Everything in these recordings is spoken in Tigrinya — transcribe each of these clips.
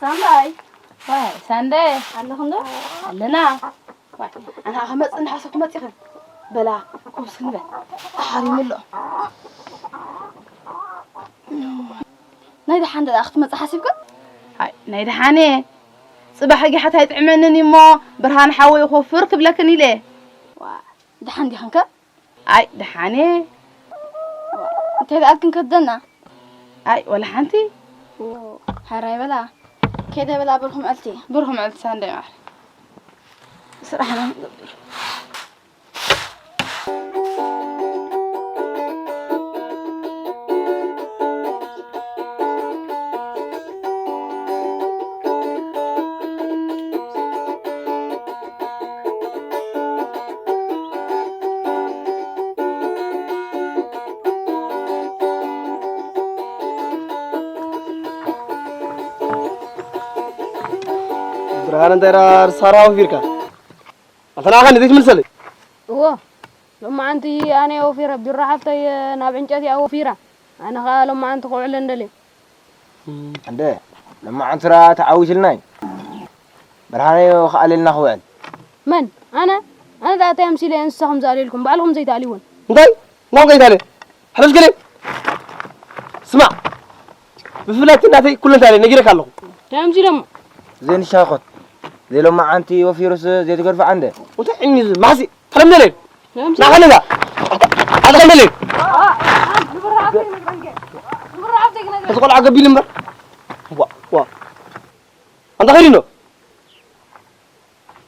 ሳንዳይ። ዋይ፣ ሳንዳይ። ኣለኹም ዶ? ኣለና። ዋይ፣ ኣነ ከዓ ክመጽእ እናሓሰብኩ መጺእኽን። በላ፣ ኮፍ እስኪ ንበል። ተሓሪሙ ኣሎ። ናይ ደሓን ደኣ ክትመጽእ ሓሲብክን? ሃይ፣ ናይ ደሓን እየ። ጽባሕ ጊሓት ኣይጥዕመንን እዩ እሞ፣ ብርሃን ሓወይ ኮፍር ክብለክን ኢለ። ዋ፣ ደሓን ዲኽን ከ? ኣይ፣ ደሓን እየ። እንታይ ደኣ ክንከደና? ኣይ፣ ወላ ሓንቲ። ዎ፣ ሕራይ በላ። ከይደ በላ፣ ብሩኽ መዓልቲ። ብሩኽ መዓልቲ ሳንዳይ ማዕረ። ስራሕና ንገብር። ብርሃን፣ እንታይ ደኣ ሳራ ወፊርካ? ኣንተ ንዓኻ እንዴት ትምልሰለይ? እዎ፣ ሎማዓንቲ ኣነ ወፊረ፣ ቢራ ሓፍተይ ናብ ዕንጨይቲ እያ ወፊራ። ኣነ ኸኣ ሎማዓንቲ ክውዕል እንደልየ። እንደ ሎማዓንቲ ስራ ተዓዊትልና እዩ። ብርሃነይ ከኣልልና ክውዕል። መን? ኣነ? ኣነ ደኣ እንታይ ኣምሲለ እንስሳ ከም ዝኣልየልኩም? ባዕልኹም ዘይትኣልይወን። እንታይ? ናው ከይታለ? ሕረስ ገለ? ስማዕ፣ ብፍላይ እቲ እናተይ ኩሉ እንታይ ነጊረካ ኣለኹ። እንታይ ኣምሲለሞ? ዘይንሻኾት። ዘይሎማዓንቲ ወፊሩስ ዘይትገድፎ ዓንደ። እንታይ ዕሚ እዚ ማሕሲ? ተለምደለይ። እንታይ ኣምሲለ? ናኸለዛ። ኣተለምደለይ። ንብራ ሓፍተይ ክነግረልከ። ንብራ ሓፍተይ ክነግረልከ። እዚ ቆልዓ ገቢሉ እምበር። ዋ፣ ዋ። ኣንታ ኸይዲ ዶ?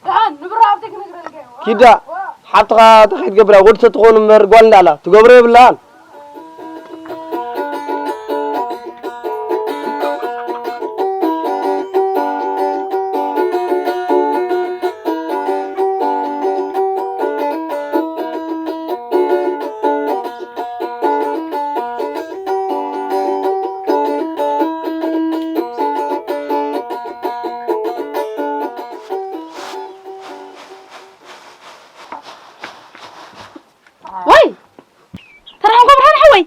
ደሓን፣ ንብራ ሓፍተይ ክነግረልከ። ኪዳ፣ ሓብትኻ እንታይ ከይትገብር እያ? ወዲ ተትኾን እምበር ጓል እንዳኣላ ትገብሮ የብላን። ወይ! ተረሓንኮ ብርሃን ሓወይ!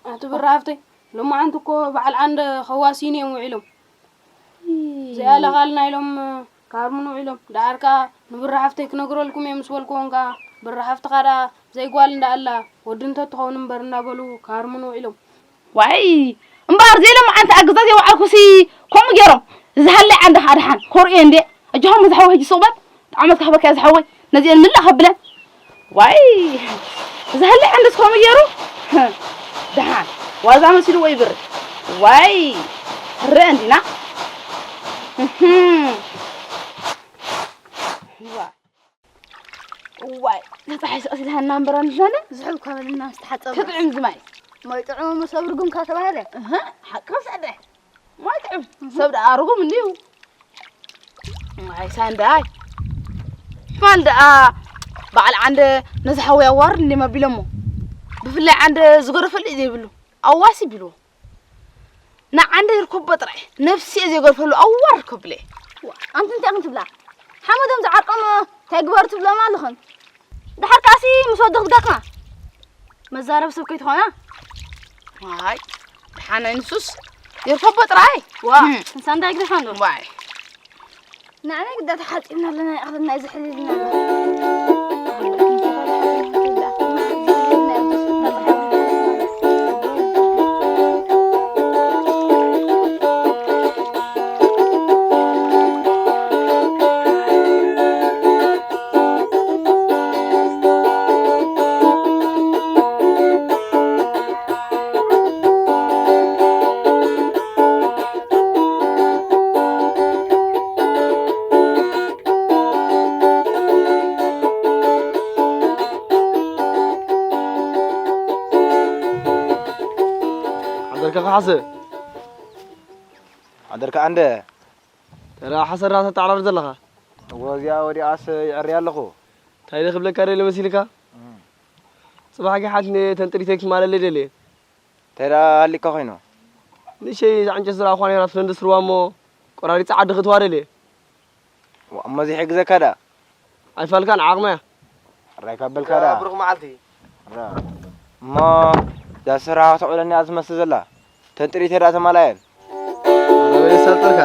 ኣቲ ብራ ሃፍተይ፣ ሎማዓንቲ እኮ በዓል ዓንደ ከዋሲኑ እዮም ውዒሎም። እይ። ዘይኣለኻልና ኢሎም፣ ካርሙን ውዒሎም። ደሓር ከኣ ንብራ ሓፍተይ ክነግረልኩም እየ ምስ በልክዎም ከኣ፣ ብራ ሓፍትኻ ደኣ ዘይጓል እንዳ ኣላ፣ ወዲ እንተትኸውን እምበር እንዳበሉ፣ ካርሙን ውዒሎም። ዋይ፣ እምበኣር ዘይሎማዓንቲ ኣብ ገዛ ዘይወዓልኩሲ ከምኡ ገይሮም። ዝሃለይ ዓንዲ ከኣ ደሓን፣ ኮርእዮ እንዴ። ኣጆኻ እሞ ዝሓወይ ሕጂ ሱቕ በል። ጥዓመት ክሃበካ እያ ዝሓወይ። ነዚአን ምላእ ከብለን። ዋይ፣ ዝሃለይ ዓንድስ ከምኡ ገይሩ። ደሓን፣ ዋዛ መሲልዎ ይብርህ። ዋይ፣ ክረአ እንዲና። እህም። ዋይ። እዋይ፣ እዛ ጸሓይ ስቕ ኢላትና እምበር ኣንዛነ። ዝሑል እኳ በለና ምስ ተሓጸብና። ክጥዕም እዚ ማይ። ማይ ጥዑም እሞ ሰብ ርጉም እካ ተባህለ። እህ፣ ሓቅኻ ሰደ። ማይ ጥዑም። እህ። ሰብ ደኣ ርጉም እንድዩ። ማይ ሳንዳይ። ፋል ደኣ በዓል ዓንደ ነዚ ሓወይ ኣዋርድ እንድዮም ኣቢሎሞ። ብፍላይ ዓንደ ዝገደፈሉ እዩ ዘይብሉ። ኣዋሲ ቢልዎ። ንዓንደ ይርከቦ ጥራይ፣ ነብሲ እየ ዘይገድፈሉ ኣዋር ከብለ። ዋ፣ ኣንቲ እንታይ ኢኽን ትብላ? ሓመዶም ዝዓርቆም እንታይ ግበሩ ትብሎም ኣለኽን? ደሓር ከኣሲ ምስ ወዲ ክትገጥማ። መዛረቢ ሰብ ከይትኾና። ዋይ፣ ደሓናይ ንሱስ ይርከቦ ጥራይ። ዋ፣ እም። ክንሳ እንታይ ግደፋ እንዶ? ዋይ። ንዓና ግዳ ተሓጺብና ኣለና፣ ይኣኽለና እዩ ዝሕልልና ኣሎ። ሓደርካ ክሓስብ። ሓደርካ ኣንደ። ተራ ሓሰራ ተጣዕራር ዘለኻ። እወ፣ እዚኣ ወዲቓስ ይዕርያ ኣለኹ። እንታይ ኢለ ክብለካ ደልየ መሲልካ? እም። ጽባሕ ጊሓት ንተንጥሪተይ ክትማለለይ ደልየ። እንታይ ደኣ ሃሊካ ኮይኑ? ንእሸይ እዛ ዕንጨት ዝረኣኹዋ ነይራ፣ ትፈንድስ ሩባ እሞ ቆራሪጸ ዓዲ ክእትዋ ደልየ። ዋ፣ እሞ ዘይሕግዘካ ደኣ? ኣይፋልካን፣ ዓቕመያ። ሕራይ ካብ በልካ ደኣ። ብሩኽ መዓልቲ። ራ። እሞ እዛ ስራሕ ተውዕለኒ እያ ዝመስል ዘላ። ተንጥሪተ ደኣ ተማላየን። የሳጥርካ።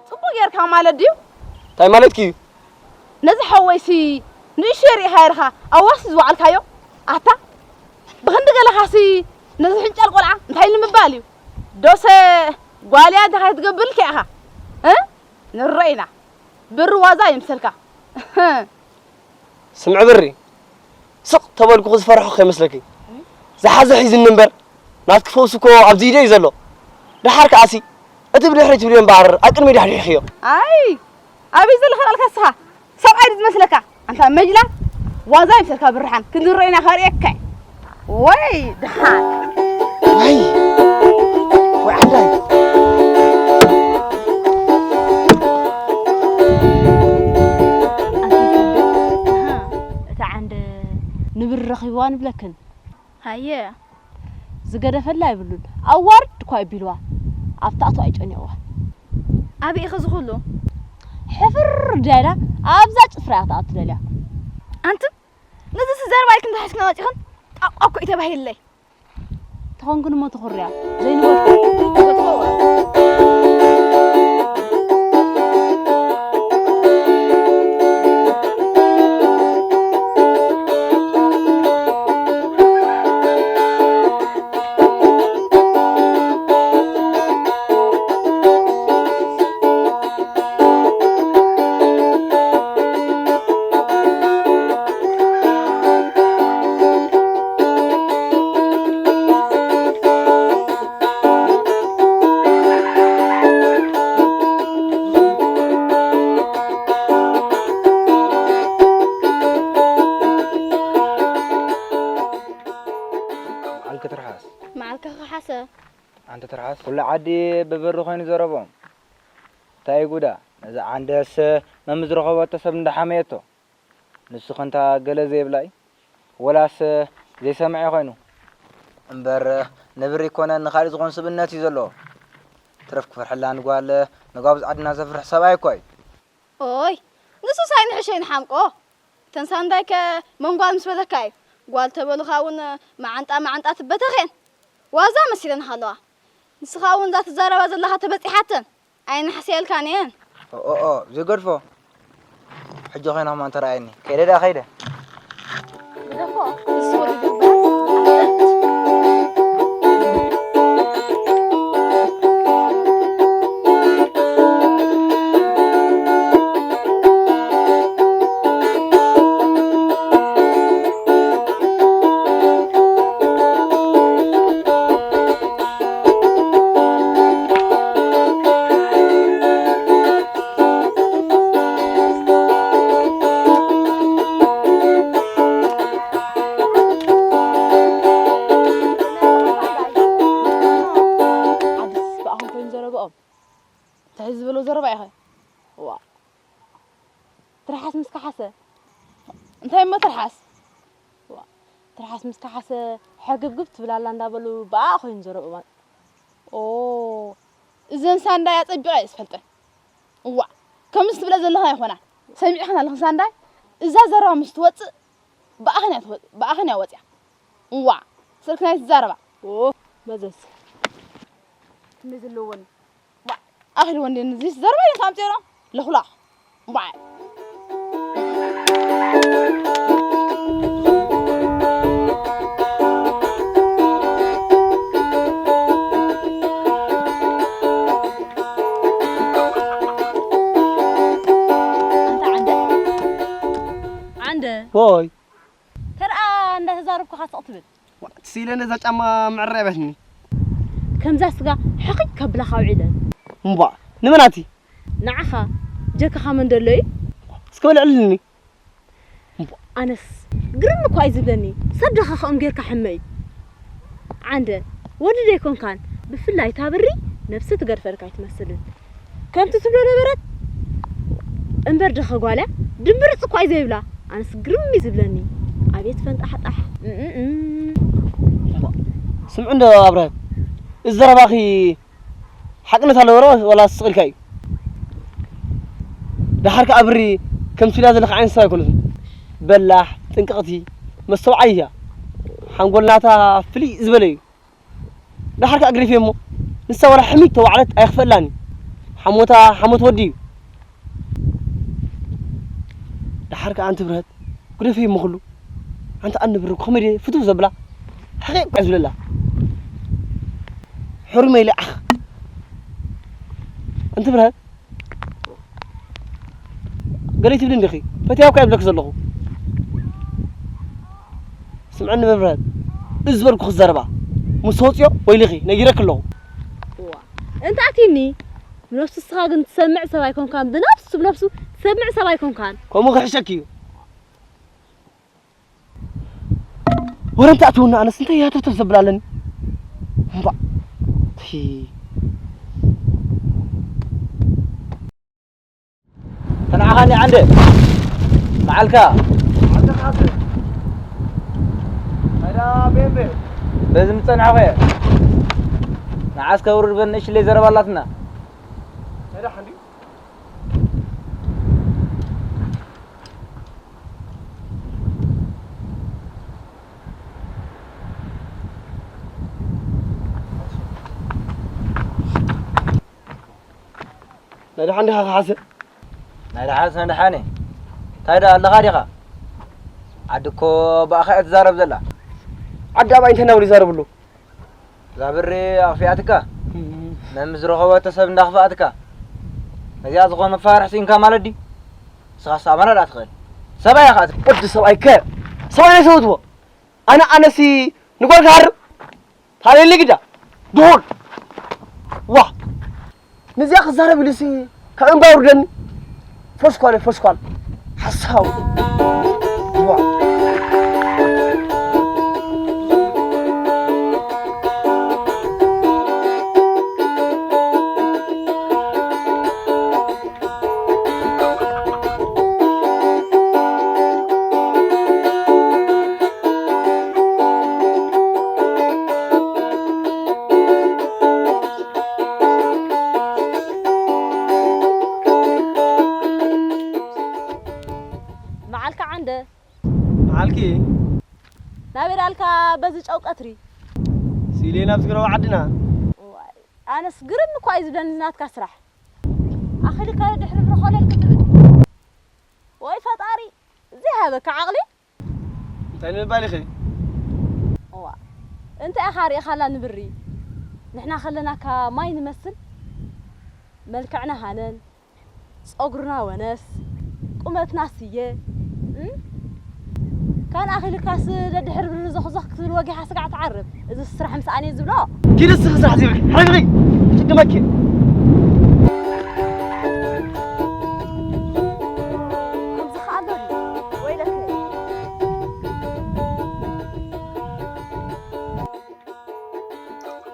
ጽቡቕ ጌርካ ማለት ድዩ? እንታይ ማለትኪ እዩ? ነዚ ሓወይሲ ንእሽቶ ርኢኻ ኢልካ ኣዋሲ ዝወዓልካዮ? ኣታ ብኽንዲ ገለኻሲ ነዚ ሕንጫል ቆልዓ እንታይ ንምባል እዩ? ዶሰ ጓልያ እንተ ከይትገብር ኢልካ ኢኻ? እ? ንረኢና። ብሪ ዋዛ ይምሰልካ። ስምዒ ብሪ፣ ስቕ ተበልኩ ዝፈርሖ ከይመስለኪ። ዝሓዘ ሒዝኒ እምበር ናትኪ ፈውሲ እኮ ኣብዚ ኢደይ እዩ ዘሎ። ደሓር ከኣሲ እቲ ብድሕሪት ትብልዮ እምበኣር ኣብ ቅድሚ ዳሕዲሕክዮ። ኣይ ኣበይ ዘለኻ ኣልካ ንስኻ? ሰብኣይ ድዩ ዝመስለካ ኣንታ መጅላ? ዋዛ ይምሰልካ ብርሃን ክንረኢና ከርእየካ። ወይ ደሓን። ዋይ ወይ ዓንዳይ። ኣንታ ሰንበት፣ ኣሃ፣ እታ ዓንደ ንብሪ ረኺብዋ ንብለክን። ሃየ። ዝገደፈላ የብሉን። ኣዋርድ እኳ ኣቢልዋ። ኣብ ትኣትዋ እዩ ጨኒቕዋ። ኣበይ ኢኺ እዚ ኩሉ? ሕፍር ድያ ኢላ ኣብዛ ጭፍራ እያ ክትኣቱ ደልያ። ኣንትም ነዚ ሲ ዘረባ ኢልክን ተሓሽክና መጺኽን ጣቋ እኮ እዩ ተባሂልለይ። ተኾንክን እሞ ትኹርያ ዘይንበልኩ። መዓልኪ ትርሓስ። መዓልካ ክሓሰ። ኣንቲ ትርሓስ ኩሉ ዓዲ ብብሪ ኮይኑ ዘረቦም። እንታይ ጉዳ ነዛ ዓንደስ መምዝረኸበቶ ሰብ እንዳሓመየቶ። ንስኺ እንታ ገለ ዘይብላ እዩ ወላስ ዘይሰምዐ ኮይኑ? እምበር ንብሪ ኣይኮነን ንኻልእ ዝኾን ስብእነት እዩ ዘለዎ። ትረፍ ክፈርሐላ ንጓል ንጓብዝ ዓድና ዘፍርሕ ሰብኣይ እኮ እዩ። ኦይ ንሱስ ኣይንሕሸይ ንሓምቆ። እተን ሳንዳይከ መን ጓል ምስ በለካ እዩ? ጓል ተበሉኻ እውን መዓንጣ መዓንጣ ትበተኽ እየን። ዋዛ መሲለንኻ ኣለዋ። ንስኻ እውን እዛ ትዛረባ ዘለኻ ተበጺሓተን። ኣይንሕስየልካን እየን። ኦኦኦ ዘይገድፎ ሕጂ ኾይና ኸማን ተረኣየኒ ከይደ ደኣ ኸይደ። ግደፎ። ዓድስ ብኣኹም ኮይኑ ዘረብኦም እንታይ ዝበሎ ዘረባ ኢኸ? ዋ ትርሓስ ምስ ከሓሰ እንታይ እሞ ትርሓስ? ዋ ትርሓስ ምስ ከሓሰ ሕግብግብ ትብል ኣላ እንዳበሉ ብኣ ኮይኑ ዘረብኦም። ኦ እዘን ሳንዳይ ኣጸቢቐ እየ ዝፈልጠን። እዋእ ከምዚ ትብለ ዘለኻ ኣይኮናን። ሰሚዕኽን ኣለኽን ሳንዳይ? እዛ ዘረባ ምስ ትወጽእ ብኣኽን እያ ትወ- ብኣኽን እያ ወጽያ። እዋእ ስእልክን ኣይትዛረባ። ኦ መዘዝ ትንበይ ዘለወን። እዋእ ኣኺልወን ድየን እዚስ ዘረባ እዩ ኣምጺኦና ለኹላኽ። እዋእ ኣንታ ዓንደ ዓንደ ዎይ ተርኣ እንዳተዛረብኩኻ ስቕ ትብል። ትስኢለ ነዛ ጫማ ምዕራይ ኣበትኒ። ከምዛ ስጋ ሕኺ ከብላኻ ውዒለ። እምቧ ንመናቲ ንዓኻ ጀካኻ መን ደሎ እዩ? እስከ በልዕልኒ። ኣነስ ግርም እኳ እዩ ዝብለኒ ሰብ ደኻ ከምኡ ጌርካ ሕመይ። ዓንደ ወዲ ደይኮንካን ብፍላይ እታ ብሪ ነብሲ ትገድፈልካ ኣይትመስልን። ከምቲ ትብሎ ነበረት እምበር ደኸ ጓልያ ድምብርጽ እኳ እዩ ዘይብላ። ኣነስ ግርም እዩ ዝብለኒ። ኣቤት ፈንጣሕጣሕ። እም፣ እም፣ እም። ስምዒ እንዶ ኣብርሃት፣ እዚ ዘረባኺ ሓቅነት ኣለዎ ዶ ዋላ ስቕ ኢልካ እዩ? ደሓር ከኣ ብሪ ከምቲ ኢላ ዘለኻ ዓይነት ሰብ ኣይኮነትን። በላሕ፣ ጥንቅቕቲ፣ መስተውዓሊት እያ። ሓንጎል ናታ ፍልይ ዝበለ እዩ። ደሓር ከኣ ግሪፍ እሞ ንሳ ዋላ ሕሚት ተዋዕለት ኣይኽፈላን እዩ። ሓሞታ ሓሞት ወዲ እዩ። ደሓር ከኣ ኣንቲ ብርሀት ግደፈይ እሞ ኩሉ። ኣንታ ኣነ ብሪ ከመይ ድየ ፍትው ዘብላ? ሕቒ እኳ ዝብለላ። ሕሩመይ ኢለ ዓኽ። ኣንቲ ብርሀት ገለ ትብሊ እንዲኺ? ፈትያ እኳ እየ ዝብለኪ ዘለኹ። ስምዕኒ ብርሀት፣ እዚ ዝበልኩኺ ዘረባ ምስ ወፅዮ ወይልኺ ነጊረኪ ኣለኹ። እዋ፣ እንተ ኣትይኒ፣ ብነብሱ ንስኻ ግን ትሰምዕ ሰብ ኣይኮንካን፣ ብነብሱ፣ ብነብሱ ትሰምዕ ሰብ ኣይኮንካን። ከምኡ ክሕሸኪ እዩ። ወረ እንተ ኣትውና ኣነስ እንታይ እያ ተፍተፍ ዘብላ ኣለኒ። እምባእ። ሂ። ተናዕኻኒ ዓንደ። መዓልካ። በዚ ምጸናዕኹ እየ። ንዓስ ከውርድ በል ንእሽለይ ዘረባ ኣላትና። ናይ ደሓን ዲኻ ክሓስብ? ናይ ደሓንስ ናይ ደሓን እየ። እንታይ ደኣ ኣለኻ ዲኻ? ዓዲ እኮ ብኣኻ እያ ትዛረብ ዘላ። ዓዲ ኣባይ እንታይ እናበሉ ይዛረቡ ኣለዉ? እዛ ብሪ ኣኽፊኣትካ፣ መም ዝረኸበቶ ሰብ እንዳኽፍኣትካ፣ ነዚኣ ዝኾነ መፋርሒ ስኢንካ ማለት ድዩ? ንስኻስ ኣማና ደኣ ትኽእል። ሰብኣይ ኢኻ ኣቲ። ወዲ ሰብኣይ ከ? ሰብኣይ ናይ ሰበትዎ። ኣነ፣ ኣነሲ ንጓል ክሃርም? ታበየለይ ግዳ። ድሁል። ዋ። ነዚኣ ክዛረብ ኢሉሲ ካብ እምባ የውርደኒ። ፈሽኳል፣ ፈሽኳል። ሓሳዊ። ዋ። መዓልካ ዓንደ። መዓልኪ? ናበይ ዳልካ በዚ ጨው ቀትሪ? ሲሌ ናብ ዝግረው ዓድና። ዋይ፣ ኣነስ ግርም እኳ እዩ ዝብለኒ ናትካ ስራሕ። ኣኺልካ ድሕሪ ብርኾለል ክትብል። ወይ ፈጣሪ፣ ዘይሃበካ ዓቕሊ። እንታይ ንምባል ኢኺ? እዋ፣ እንታይ ኢኻ ርኢኻላ ንብሪ? ንሕና ከለናካ ማይ ንመስል? መልክዕና ሃነን፣ ጸጉርና ወነስ፣ ቁመትና ስየ። እም? ካን ኣኺልካስ ደድሕር ብሪ ዞኽዞኽ ክትብል ወጊሓ ስጋዕ ትዓርብ። እዚ ስራሕ ምስ ኣነ ዝብሎ። ኪድ እስኺ ስራሕ ዘይብልኪ። ሕረግሪ። ትድመኪ። ከምዚ ኸኣ ኣሎ ድዩ? ወይለከ።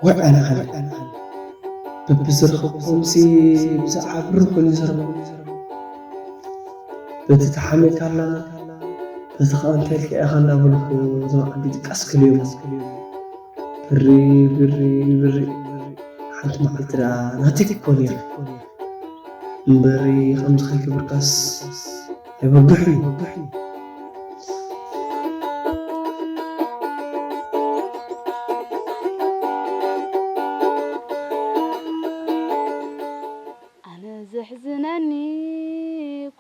ወይ ኣነ ኣነ። በብዝረኸብኩምሲ ብዛዕባ ብሪ ኮይኑ ይዘረቡ። በቲ ተሓሚእካላ፣ በቲ ኸኣ እንታይ ኢልካ ኢኻ እንዳበልኩ እዞም ዓዲ ድቃስ ክልዮም። ብሪ፣ ብሪ፣ ብሪ። ሓንቲ መዓልቲ ደኣ ናተይ ክትኮን እያ። እምበሪ ከምዚ ከይገብርካስ ኣይበግሕን እዩ። ኣነ ዘሕዝነኒ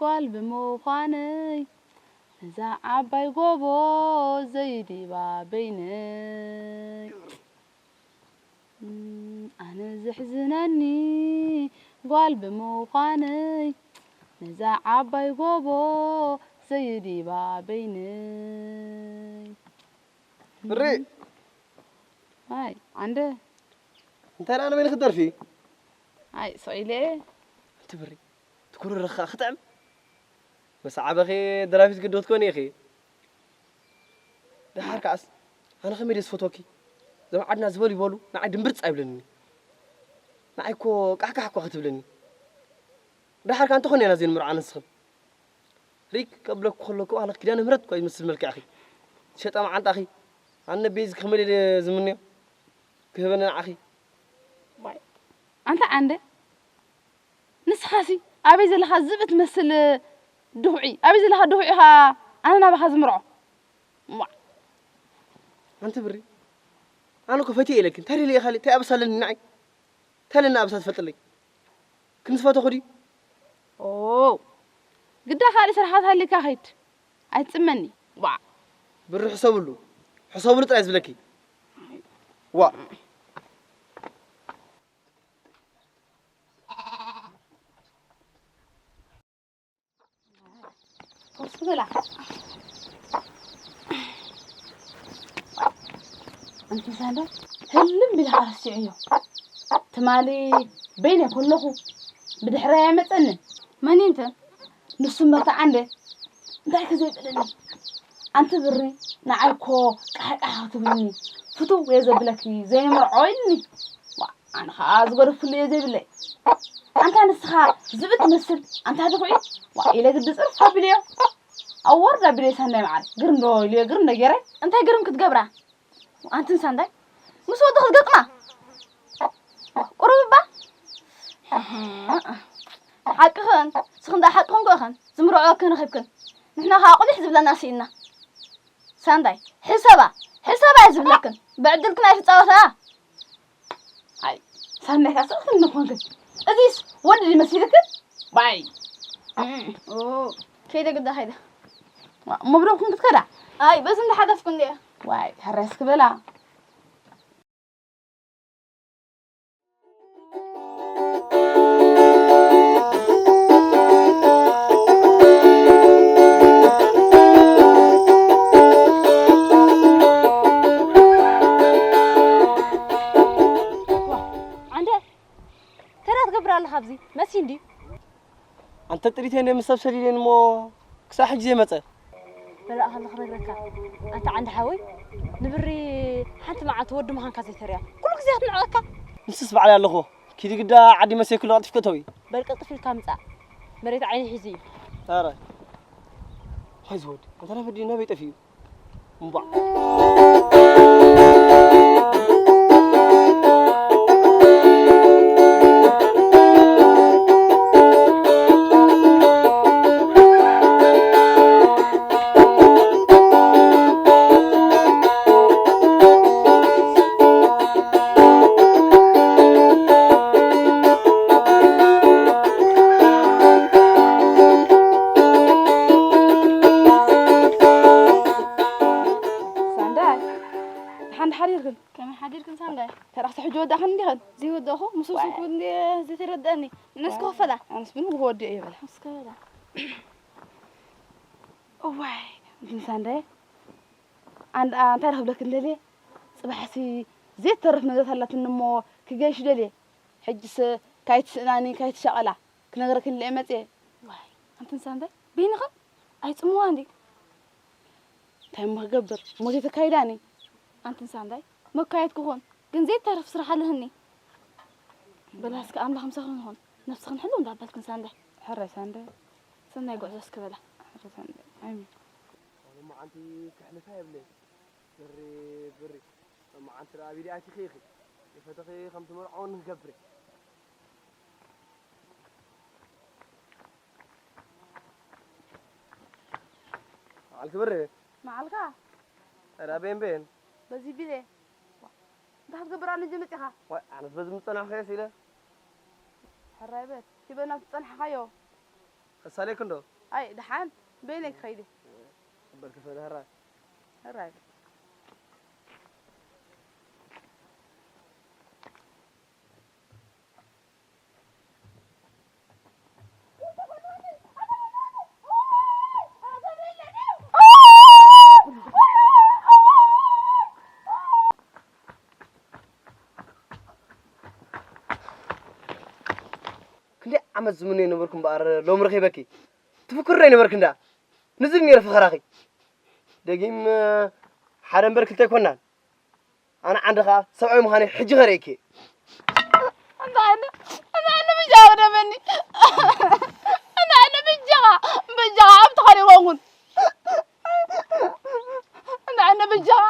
ጓል ብምዃነይ፣ ነዛ ዓባይ ጎቦ ዘይዲባ በይነይ። እም፣ ኣነ ዘሕዝነኒ ጓል ብምዃነይ፣ ነዛ ዓባይ ጎቦ ዘይዲባ በይነይ። ብሪ። ኣይ፣ ዓንደ። እንታይ ደኣ ንበይንኺ ትደርፊ? ኣይ፣ ስቕ ኢለ። ኣንቲ ብሪ፣ ትኩርርኻ ክጥዕም። መሰዓበኺ ደራፊት ግዲ ክትኮኒ ኢኺ። ደሓር ከኣስ፣ ኣነ ከመይ ድየ ዝፈትወኪ? እዞም ዓድና ዝበሉ ይበሉ፣ ንዓይ ድምብርጽ ኣይብለኒ። ንዓይ እኮ ቃሕቃሕ እኳ ክትብለኒ። ደሓር ከኣ እንተኾነ ኢና ዘይንምርዖ ኣነ ንስኽን። ሪክ ከብለኩ ከለኩ ኣነ ኪዳነ ምህረት እኳ ይመስል መልክዕኺ። ሸጣ መዓንጣኺ። ኣነ ቤዚ ክመል ኢለ ዝምንዮ። ክህበኒ ንዓኺ። ዋይ፣ ኣንታ ዓንደ፣ ንስኻሲ ኣበይ ዘለኻ ዝብኢ ትመስል ድኹዒ? ኣበይ ዘለኻ ድኹዒ ኢኻ ኣነ ናባኻ ዝምርዖ? ሟዕ። ኣንቲ ብሪ፣ ኣነ እኮ ፈትየ ኢለኪ። እንታይ ደልየ ካልእ? እንታይ ኣበሳ ኣለኒ ንዓይ? እንታይ ኣለኒ ኣበሳ ትፈልጥለይ? ክንስፈተኹ ድዩ? ኦ፣ ግዳ ካልእ ስራሓት ሃልዩካ ከይድ። ኣይትጽመኒ። ዋዕ። ብሪ ሕሰብሉ። ሕሰብሉ ጥራይ ዝብለኪ። ዋዕ። ኮፍ በላ። ኣንቲ ሳለ ህልም ቢልካ ረሲዐዮ። ትማሊ በይነይ ከለኹ ብድሕረይ ኣይመጸንን። መን እዩ እንተ? ንሱ እምበር ተዓንደ እንታይ ከ ዘይበለኒ። ኣንቲ ብሪ ንዓይ እኮ ቃሕቃሕ ክትብልኒ ፍትው እየ ዘብለኪ ዘይንምርዖ ኢልኒ። ዋ፣ ኣነ ኸዓ ዝገደፍኩሉ እየ ዘይብለይ። ኣንታ ንስኻ ዝብኢ ትመስል ኣንታ ድኹዒ። ዋ፣ ኢለ ግዲ ጽርፍ ኣቢለዮ። ኣወርድ ኣቢለዮ ሳንዳይ መዓር። ግርም ዶ ኢለዮ ግርም ዶ ገይረ። እንታይ ግርም ክትገብራ? ኣንትን ሳንዳይ ምስ ወዲ ክትገጥማ? ቁሩብ እባ። ሓቅኽን፣ ንስኽን ደኣ ሓቅኽን እኮ ኢኽን። ዝምርዖክን ረኺብክን። ንሕና ኸኣ ቁሊሕ ዝብለና ስኢንና። ሳንዳይ፣ ሕሰባ፣ ሕሰባ እየ ዝብለክን። ብዕድልክን ኣይትጻወታ። ኣይ፣ ሳንዳይ ከኣ ስቕክን እንኾንክን። እዚስ ወዲ ድዩ መሲልክን? ባይ። እም፣ ኦ፣ ከይደ ግዳ ከይደ። ዋ፣ እሞ ብደኹም ክትከዳ? ኣይ፣ በዚ እንዳሓለፍኩ እንድየ። ዋይ፣ ሕረስ ክበላ። ዓንደ፣ እንታይ ደኣ ትገብር ኣለኻ ኣብዚ? መሲ እንድዩ። ኣንተ ጥሪተይ እንደ ምስ ሰብ ሰዲደን እሞ ክሳብ ሕጂ ዘይመጸ። በላእ ከሎ ክነግረካ። ኣንታ ዓንዲ ሓወይ፣ ንብሪ ሓንቲ መዓልቲ ወዲ ምዃንካ ዘይተርያ። ኩሉ ግዜ ክትንዕቐካ። ንስስ ባዕለይ ኣለኹ። ኪዲ ግዳ ዓዲ መሰይ ክሉ ቀልጢፍኪ እተዊ። በል ቀልጥፍ ኢልካ ምጻእ። መሬት ዓይኒ ሒዙ እዩ። ኧረ። ሆይ ዝወድ፣ ኣንታ ናበይ ናበይ ጠፊኡ? እምቧእ። ሳንዳይ፣ ደሓን ሓዲርክን? ከመይ ሓዲርክን ሳንዳይ? ተራኽሲ ሕጂ ወዳእኽን እንዲኽን? ዘይወዳእኹ፣ ምስ ወሰንኩ ዋይ። እንዲ ዘይተረድኣኒ። ንስኪ ክፈላ። ኣነስ ብንግሆ ወዲኤ እየ በላ። እስከ በላ። እዋይ፣ ግን ሳንዳይ፣ ኣንድ-፣ ኣ-፣ እንታይ ደኣ ክብለክን ደልየ? ጽባሕሲ ዘይተርፍ ነገራት ኣላትኒ እሞ ክገይሽ ደልየ። ሕጅስ ካይትስእናኒ፣ ካይትሻቐላ ክነግረክን ኢለ እየ መጽየ። ዋይ፣ ኣንትን ሳንዳይ፣ በይንኽን ኣይጽምዋ እንዲ። እንታይ እሞ ክገብር? ሞት የተካይዳኒ። ኣንትን ሳንዳይ፣ መካየድ ክኾን፣ ግን ዘይተርፍ ስራሕ ኣለህኒ። በላ እስከ ኣምላኽ ምሳኽን ይኹን። ነፍስኽን ሕልው እንዳበልክን ሳንዳይ። ሕራይ ሳንዳይ። ሰናይ ጉዕዞ እስከ በላ። ሕራይ ሳንዳይ። ኣሜን። ሎማዓንቲ ክሕልፋ የብለይን። ብሪ፣ ብሪ። ሎማዓንቲ ደኣ ቢዲ ኣቲኺ ኢኺ። ይፈተኺ ከም ትመርዖ ንገብር። መዓልቲ ብሪ። መዓልካ? ኧረ ኣበየን በየን? በዚ ቢለ። እንታይ ክትገብር ኣነ ጀመጽኻ? ዋይ፣ ኣነስ በዚ ምጸናሕኩ እየ ኢለ። ሕራይ በል። ሂበ ናብ ትጸናሕካዮ። ከሳሌክ እንዶ? ኣይ፣ ደሓን። በይነይ ክኸይድ እየ። እበር ክፈል ሕራይ። ሕራይ በል። ክንደይ ዓመት ዝምነዮ ነበርኩ እምበኣር ሎሚ ረኺበኪ። ትፍክሪ ዶ ኣይነበርክን ደኣ? ንዝብል ነይረ ፈኸራኺ። ደጊም ሓደ እምበር ክልተ ኣይኮናን። ኣነ ዓንዲ ኸኣ ሰብኣይ ምዃነይ ሕጂ ከርእየኪ እየ። ኣነ ኣነ ኣነ ብጃኻ ደመኒ ኣነ ኣነ ብጃኻ ብጃኻ ኣብቲ ኸሊኾንኩን ኣነ ኣነ ብጃኻ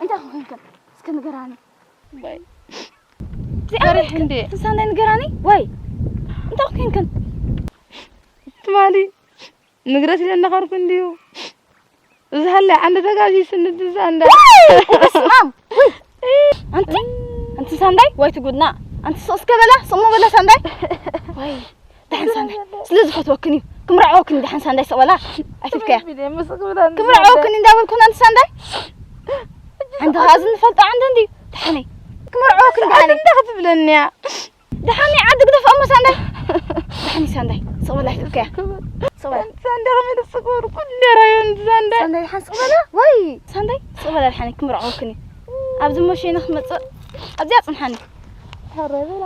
እንታይ ኮንክን? እስከ ንገራኒ። ወይ። ፈሪሕ እንዴ? ትንሳ እንታይ ንገራኒ? ወይ። እንታይ ኮንክን? ትማሊ ንግረት ኢለ እናኸርኩ እንድዩ። እዚ ሃለ ዓንዲ ተጋዚ ስንድ እዛ እንዳ። ወይ! በስመ ኣብ! ወይ! ኣንቲ ኣንቲ ሳንዳይ ወይ ትጉድና ኣንቲ ስቕ እስከ በላ ስቕ ሞ በላ ሳንዳይ ወይ ደሓን ሳንዳይ ስለ ዝፈትወክን እዩ ክምርዓወክን እዩ ደሓን ሳንዳይ ስቕ በላ ኣይትብከያ ክምርዓወክን እዩ እንዳበልኩን ኣንቲ ሳንዳይ ዓንዲ ኸዓ እዚ ንፈልጦ ዓንዲ እንድዩ ደሓነይ ክምርዓወክን ደሓነይ እንታይ ክትብለኒ እያ ደሓኒ ዓዲ ግደፍ እሞ ሳንዳይ ደሓኒ ሳንዳይ ስቕ በላ ኣይትብከያ ስቕ በላ ሳንዳይ ከመይ ደስ ክብሉ ኩሉ ራዮን ሳንዳይ ሳንዳይ ደሓን ስቕ በላ ወይ ሳንዳይ ስቕ በላ ደሓኒ ክምርዓወክን እዩ ኣብዚ ሞ ሸይነ ክመፅእ ኣብዚኣ ፅንሓኒ ሕረ በላ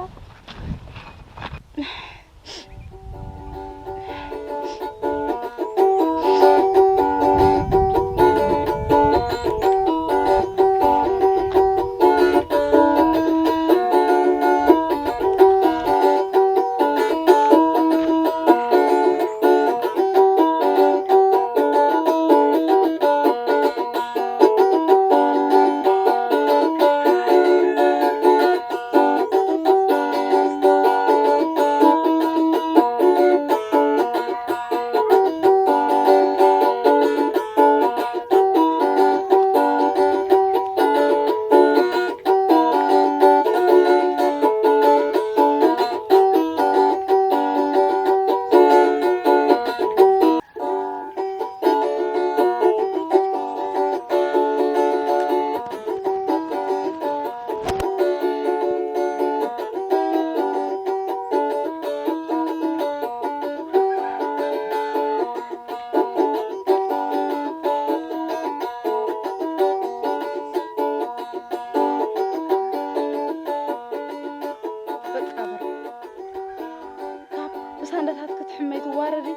በቃ በል። ካብ ብሳንዳታት ክትሕመይ ትዋረዲ።